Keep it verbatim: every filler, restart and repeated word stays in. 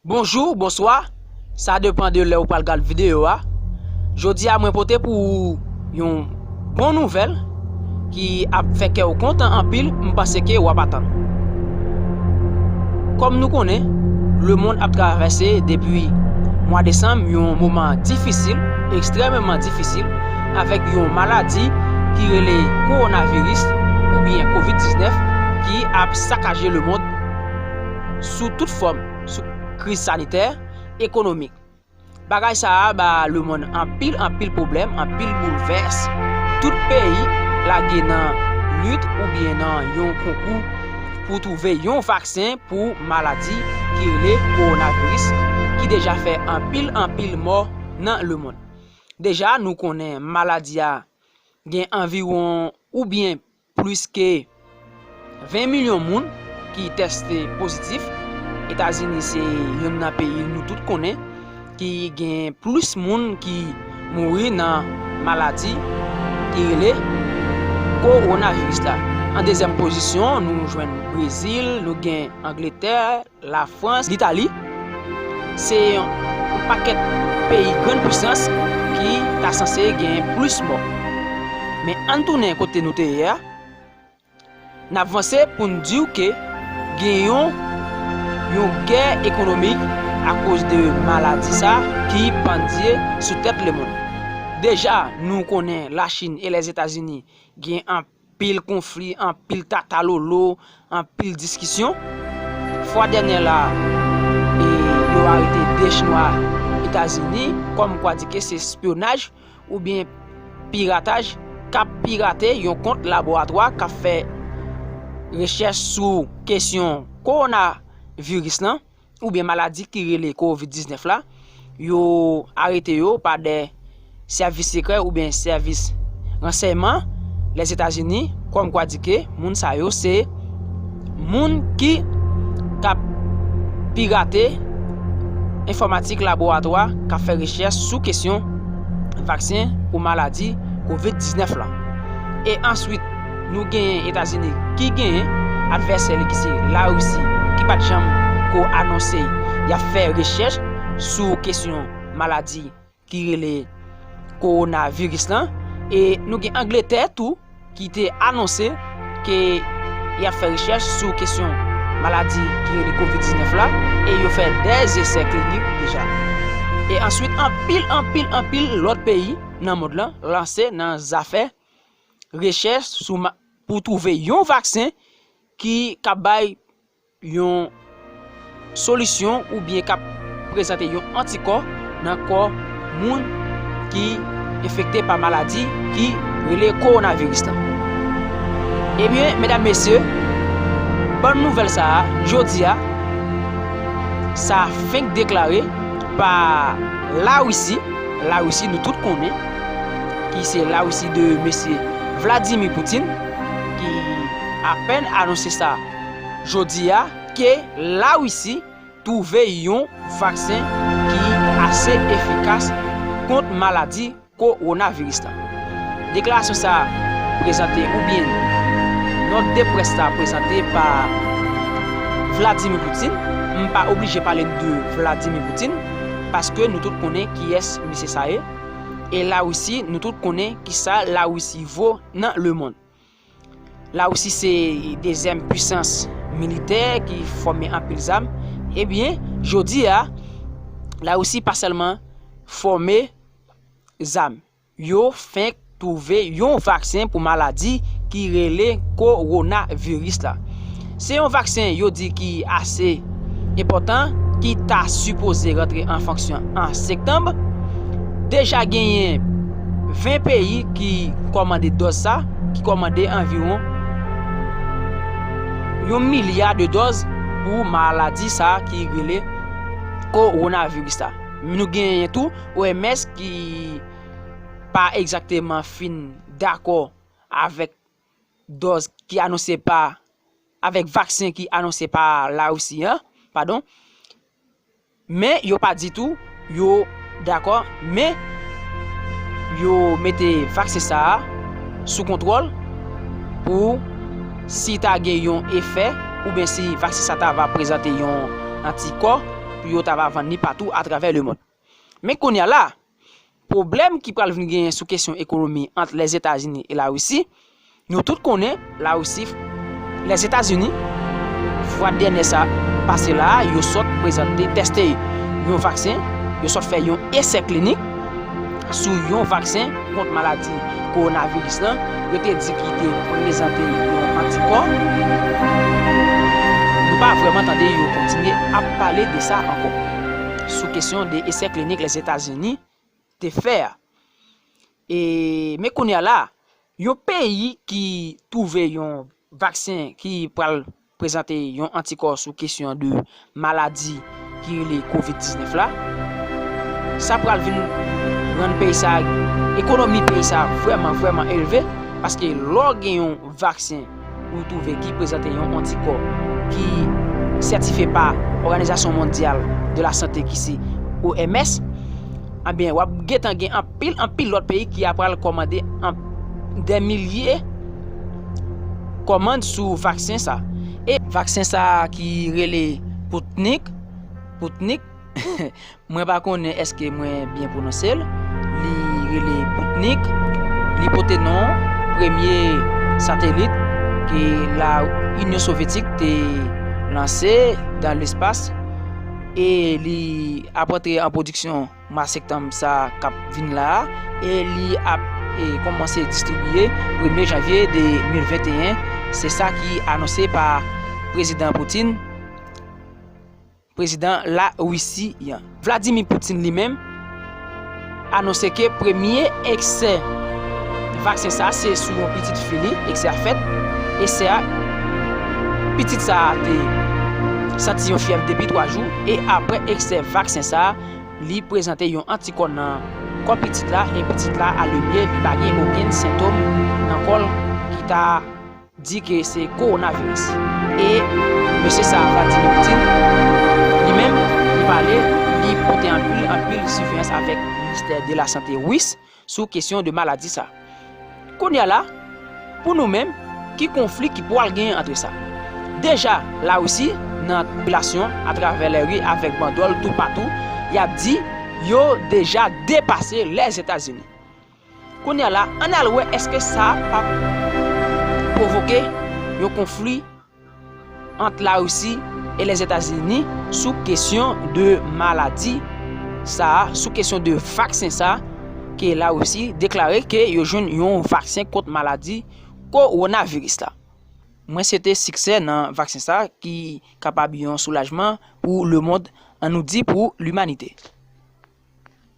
Bonjou, bonswa. Sa depann de lè ou pral gad videyo a. Jodi a, mwen pote pou ou yon bon nouvèl ki ap fè kè w kontan anpil, m panse ke w ap atann. Kòm nou konnen, lemonn ap travèse depi mwa desanm yon moman difisil, ekstrèmeman difisil, avèk yon maladi ki rele kowonaviris oubyen kovid diznèf ki ap sakaje lemonn sou tout fòm, sou kriz sanitè, ekonomik. Bagay sa a ba lemonn anpil, anpil pwoblèm, anpil boulvès. Tout peyi lage nan lit oubyen nan yon konkou pou twouve yon vaksen pou maladi ki rele kowonaviris, ki deja fè anpil, anpil mò nan lemonn. Deja, nou konnen maladi a gen anviwon oubyen plis ke ven milyon moun ki tèste pozitif. Etazini se youn nan peyi nou tout konnen ki gen plis moun ki mouri nan maladi ki rele kowonaviris la. An dezyèm pozisyon, nou jwenn Brezil, nou gen Angletè, Lafrans, Litali. Se yon pakèt peyi grann pisans ki ta sanse gen plis mò. Men ann tounen kote nou te ye a. N ap vanse pou n di w ke gen yon, yon gè ekonomik akoz de maladi sa ki pandye sou tèt lemonn. Deja, nou konnen Lachin e Lèzetazini gen anpil konfli, anpil tatalolo, anpil diskisyon. Fwa dènyè la, e, yo arete de Chinwa Etazini, kòmkwa di ke se espyonaj oubyen pirataj, k ap pirate yon kont laboratwa k ap fè rechèch sou kesyon kowonaviris lan, oubyen maladi ki rele kovid diznèf la. Yo arete yo pa de sèvis sekrè oubyen sèvis ransèyman Lèzetazini, kòmkwa di ke moun sa yo se moun ki k ap pirate enfòmatik laboratwa k ap fè rechèch sou kesyon vaksen pou maladi kovid diznèf la. E answit, nou genyen Etazini ki genyen advèsè li ki se Larisi, ki pa t janm ko anonse y ap fè rechèch sou kesyon maladi ki rele kowonaviris lan. E nou gen Angletè tou ki te anonse ke y ap fè rechèch sou kesyon maladi ki rele kovid diznèf la, e yo fè de esè klinik deja. E answit, anpil, anpil, anpil lòt peyi nan mond lan lanse nan zafè rechèch sou ma-, pou twouve yon vaksen ki ka bay yon solisyon oubyen k ap prezante yon antikò nan kò moun ki enfekte pa maladi ki rele kowonaviris lan. Ebyen, medam, mesye, bòn nouvèl sa a, jodi a, sa fenk deklare pa Larisi. Larisi, nou tout konnen ki se Larisi de mesye Vladimir Putin, ki apèn anonse sa jodi a, ke Larisi twouve yon vaksen ki ase efikas kont maladi kowonaviris lan. Deklarasyon sa a prezante, oubyen nòt de près la prezante pa Vladimir Putin. M pa oblije pale de Vladimir Putin, paske nou tout konnen kiyès misye sa ye. E Larisi, nou tout konnen kisa Larisi vo nan lemonn. Larisi se dezyèm pisans militè ki fòme anpil zam. Ebyen, jodi a, Larisi pa sèlman fòme zam. Yo fenk twouve yon vaksen pou maladi ki rele kowonaviris la. Se yon vaksen yo di ki ase enpòtan, ki ta sipoze rantre an fonksyon an septanm. Deja genyen ven peyi ki kòmande dòz sa, ki kòmande anviwon yon milya de dòz pou maladi sa ki rele kowonaviris la. Nou genyen tou O M S ki pa egzakteman fin dakò avèk dòz ki anonse pa, avèk vaksen ki anonse pa Larisi an, padon. Men yo pa di tou yo dakò, men yo mete vaksen sa a sou kontwòl pou si ta gen yon efè, oubyen si vaksen sa ta va prezante yon antikò, yo ta va vann li patou atravè lemonn. Men kounye a la, pwoblèm ki pral vin genyen sou kesyon ekonomi ant Lèzetazini e Larisi, nou tout konnen Larisi, Lèzetazini, fwa dènyè sa pase la a, yo sot prezante, teste yon vaksen, yo sot fè yon esè klinik sou yon vaksen kont maladi kowonaviris lan, yo te di ki te prezante yon antikò. Nou pa vrèman tande yo kontinye ap pale de sa ankò. Sou kesyon de esè klinik Lèzetazini te fè a. E, men kounye a la, yon peyi ki twouve yon vaksen ki pral prezante yon antikò sou kesyon de maladi ki rele kovid diznèf la, sa pral vin rann peyi sa, ekonomi peyi sa vrèman, vrèman elve, paske lè w gen yon vaksen ou twouve ki prezante yon antikò ki sètifye pa Òganizasyon Mondyal de la Sante ki se O M S, ebyen, w ap gentan gen anpil, anpil lòt peyi ki ap pral kòmande an, dè milye kòmand sou vaksen sa. E vaksen sa ki rele Poutnik, Poutnik, mwen pa konnen èske mwen byen pwononse l. Li rele Poutnik. Li pote non premye satelit ke la Inyon Sovyetik te lanse dan lespas. E li ap antre an pwodiksyon mwa septanm sa k ap vin la a. E li ap, e, kòmanse distribiye premye janvye de mil venteyen. Se sa ki anonse pa Prezidan Putin, prezidan Larisi an. Vladimir Putin li menm anonse ke premye eksè vaksen sa se sou yon pitit fi li, eksè a fèt, eksè a, pitit sa te santi yon fyèv depi twa jou, e apre eksè vaksen sa, li prezante yon antikò nan kò pitit la, e pitit la alemye, li pa gen okenn sentòm nan kò l ki ta di ke se kowonaviris. E mesye sa, Vladimir Putin, li menm, li pale, li pote anpil, anpil siveyans avèk ministè de la sante ris sou kesyon de maladi sa. Kounye a la, pou nou menm, ki konfli ki pral genyen ant sa? Deja, Larisi nan tribilasyon atravè lèri avèk bandwòl toupatou, y ap di yo deja depase Lèzetazini. Kounye a la, ann al wè èske sa p ap pwovoke yon konfli ant Larisi e Lèzetazini sou kesyon de maladi sa a, sou kesyon de vaksen sa a, ke Larisi deklare ke yo jwenn yon vaksen kont maladi kowonaviris la. Mwen swete siksè nan vaksen sa a ki kapab yon soulajman pou lemonn, ann nou di pou limanite.